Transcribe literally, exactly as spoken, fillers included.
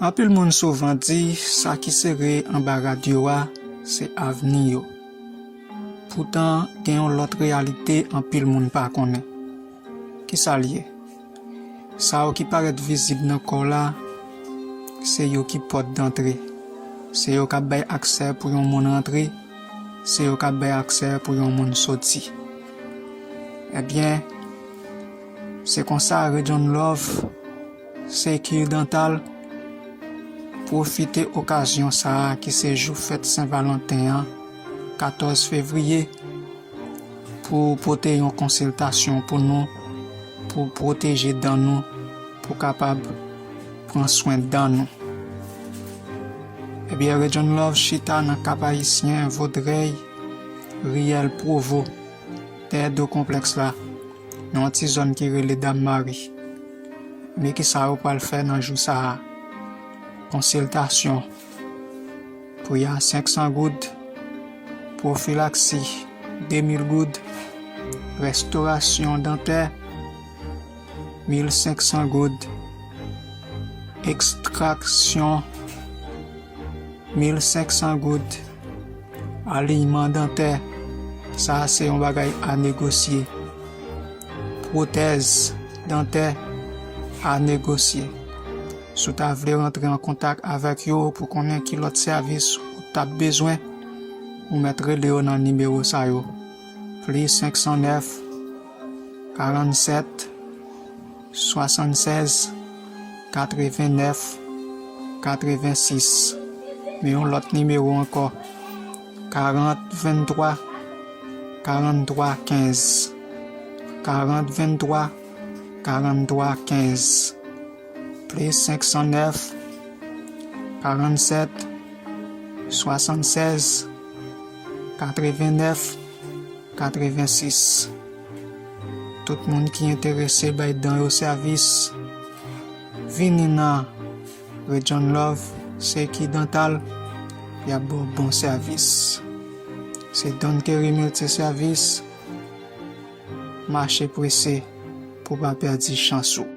Anpil moun souvan di sa ki sere anba rad yo a se avni yo. Poutan, gen yon lòt reyalite anpil moun pa konnen. Ki sa l ye? Sa yo ki parèt vizib nan kò w la, se yo ki pòt dantre. Se yo k ap bay aksè pou yon moun rantre, se yo k ap bay aksè pou yon moun soti. Ebyen, se konsa Ray John Love, Sekir Dental, pwofite okazyon sa a ki se jou fèt Sen Valanten an, katòz fevriye, pou pote yon konsiltasyon pou nou, pou pwoteje dan nou, pou kapab pran swen dan nou. Ebyen, Ray John Love chita nan Kap Ayisyen, Vodrèy, Riyèl Pwovo, dèyè do konplèks la, nan yon ti zòn ki rele Dam Mari. Men ki sa yo pral fè nan jou sa a. Konsiltasyon, pri a senk san goud, pwofilaksi, de mil goud, restorasyon dantè, mil senk san goud, ekstraksyon, mil senk san goud, aliyman dantè, sa a se yon bagay a negosye. Pwotèz dantè, a negosye. Si w ta vle rantre an kontak avèk yo pou konnen ki lòt sèvis ou t ap bezwen, ou mèt rele yo nan nimewo sa yo: plis senk san nèf, karannsèt, swasannsèz, katrevennnèf, katrevensis. Men yon lòt nimewo ankò: karant venntwa, karantwa kenz. Karant venntwa, karantwa kenz. Plis senk san nèf, karannsèt, swasannsèz, katrevennnèf, katrevensis. Tout moun ki enterese bay dan yo sèvis, vini nan Ray John Love, Sekir Dental, y ap ba w bon sèvis. Se Don Kerry Multi Service, mache prese pou w pa pèdi chans ou.